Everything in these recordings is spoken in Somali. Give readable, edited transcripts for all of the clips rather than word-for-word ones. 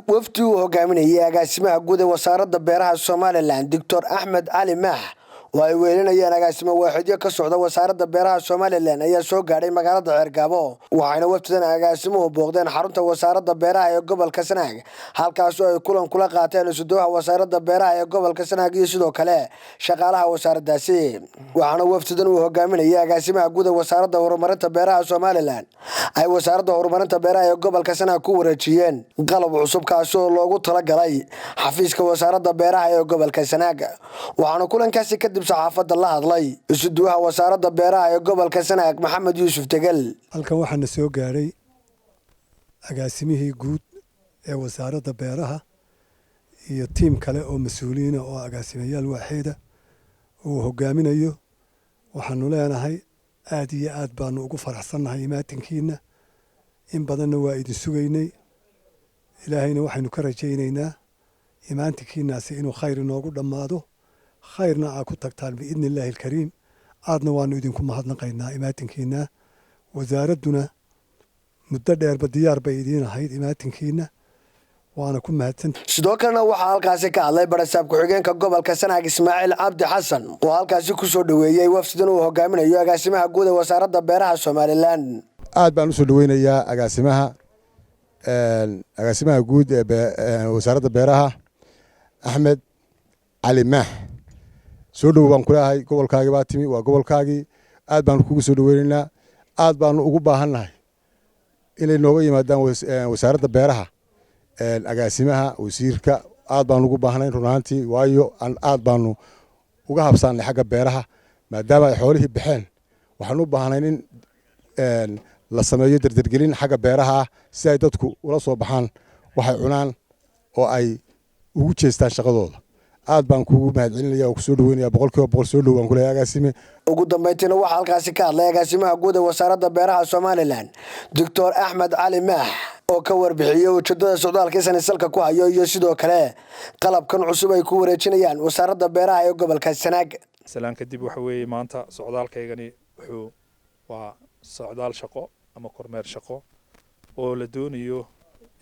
Wafdi uu hogaaminayay agaasimaha guud ee Wasaaradda Beeraha Somaliland, Doctor Axmed Cali Maax, oo ay wehelinayaan agaasimo waaxidyo ka socda Wasaaradda Beeraha Somaliland, ayaa soo gaadhay magaalada Ceergaabo, waxayna wafdidan agaasimuhu booqdeen xarunta Wasaaradda Beeraha ee gobolka Sanaag, halkaasoo ay kulan kula qaateen isuduwaha Wasaaradda Beeraha ee gobolka Sanaag iyo sidoo kale shaqaalaha wasaaraddaasi. Waxaana wafdidan uu hogaaminayay agaasimaha guud ee Wasaaradda Horumarinta Beeraha Somaliland ay Wasaaradda Horumarinta Beeraha ee gobolka Sanaag ku wareejiyeen qalab cusub, kaasi oo loogu talagalay xafiiska Wasaaradda Beeraha ee gobolka Sanaag. Waxaana kulankaasi kadib saxaafadda la hadlay isuduwaha Wasaaradda Beeraha ee gobolka Sanaag, Maxamed Yuusuf Tegel. Halkan waxaana soo gaadhay agaasimihii guud ee Wasaaradda Beeraha iyo tiim kale oo mas-uuliyiina oo agaasimayaal waaxeeda uu hogaaminayo. Waxaanu leenahay aad iyo aad baanu ugu faraxsannahay imaatinkiina, in badanna waa idin sugaynay. Ilaahayna waxaynu ka rajaynaynaa imaantinkiinaasi inuu khayr inoogu dhammaado, khayrna aa ku tagtaan biidni illaahi alkariim. Aadna waanu idinku mahadnaqaynaa imaatinkiina. Wasaaradduna muddo dheerba diyaar bay idiin ahayd imaatinkiina, waana ku mahadsan. Sidoo kalena waxaa halkaasi ka hadlay barasaab ku-xigeenka gobolka Sanaag, Ismaaciil Cabdi Xasan, oo halkaasi kusoo dhoweeyey wafdidan uu hogaaminayo agaasimaha guud ee Wasaaradda Beeraha Somaliland. Aad baan usoo dhaweynayaa agaasimaha guud ee Wasaaradda Beeraha, Axmed Cali Maax. Soo dhowow baan kuleeyahay, gobolkaagii baa timi, waa gobolkaagii. Aad baanu kugu soo dhaweynaynaa. Aad baanu ugu baahannahay inay nooga yimaadaan Wasaaradda Beeraha, agaasimaha, wasiirka. Aad baanu ugu baahnayn run ahaantii, waayo aad baanu uga habsaannay xagga beeraha maadaama ay xoolihii baxeen. Waxaan u baahnayn in la sameeyo dardargelin xagga beeraha ah si ay dadku ula soo baxaan waxay cunaan oo ay ugu jeestaan shaqadooda. Aad baan kugu mahadcelinaya oo kusoo dhaweynaya 100%. Soo dhow baan kuleeyahay, agaasime. Ugu dambeyntiina waxaa halkaasi ka hadlay agaasimaha guud ee Wasaaradda Beeraha Somaliland, Doctor Axmed Cali Maax, oo ka warbixiyey ujeedada socdaalkiisani salka ku hayo iyo sidoo kale qalabkan cusub ay ku wareejinayaan Wasaaradda Beeraha ee gobolka Sanaag. Salaan kadib, waxa weeye maanta socdaalkaygani wuxuu waa socdaal shaqo ama kormeer shaqo oo la doonayo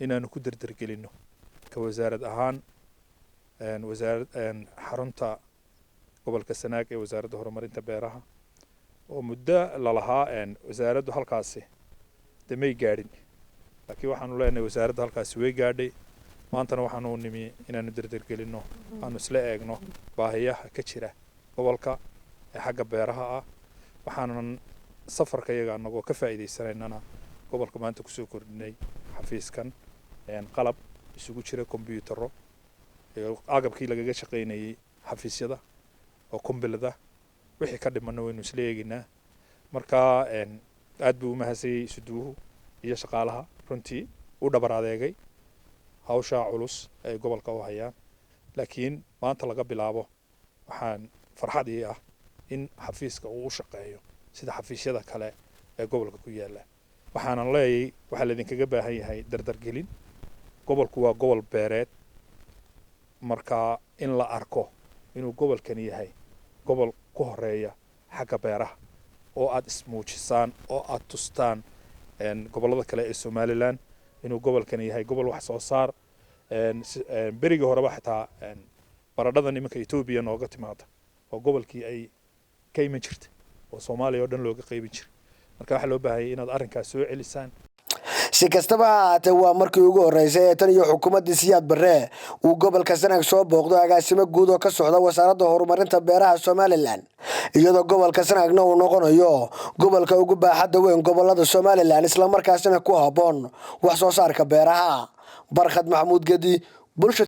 inaanu ku dardargelino ka wasaarad ahaan wasaarad xarunta gobolka Sanaag ee Wasaaradda Horumarinta Beeraha, oo muddo lalahaa wasaaraddu halkaasi de may gaadhin, laakiin waxaanu leenahay wasaaradda halkaasi way gaadhay. Maantana waxaanu nimi inaanu dardargelino, aanu isla eegno baahiyaha ka jira gobolka ee xagga beeraha ah. Waxaanan safarka iyaga anagoo ka faa'iidaysanaynana gobolka maanta kusoo kordhinay xafiiskan qalab isugu jira kombyutaro, agabkii lagaga shaqaynayay xafiisyada oo kombilada. Wixii ka dhimanna waynu isla eegaynaa. Marka aad buu u mahadsanyay isuduwuhu iyo shaqaalaha runtii u dhabar adeegay hawshaa culus ay gobolka u hayaan. Laakiin maanta laga bilaabo waxaan farxad ii ah in xafiiska uu u shaqeeyo sida xafiisyada kale ee gobolka ku yaalla. Waxaanan leeyay waxaa laydinkaga baahan yahay dardargelin. Gobolku waa gobol beereed, marka in la arko inuu gobolkani yahay gobol ku horeeya xagga beeraha oo aad ismuujisaan oo aad tustaan gobollada kale ee Somaliland inuu gobolkani yahay gobol wax soo saar. Berigii horeba xitaa baradhadan iminka Etoobiya nooga timaada oo gobolkii ay ka iman jirtay oo Soomaaliya oo dhan looga qaybin jiray. Marka waxaa loo baahanyay inaad arrinkaas soo celisaan. Si kastaba ha ahaatee, waa markii ugu horreysay ee tan iyo xukuumaddii Siyaad Barre uu gobolka Sanaag soo booqdo agaasimo guud oo ka socda Wasaaradda Horumarinta Beeraha Somaliland, iyadoo gobolka Sanaagna uu noqonayo gobolka ugu baaxadda weyn gobolada Somaliland, islamarkaasina ku habboon wax soo saarka beeraha. Barkhad Maxamuud Gedi, Bulsha.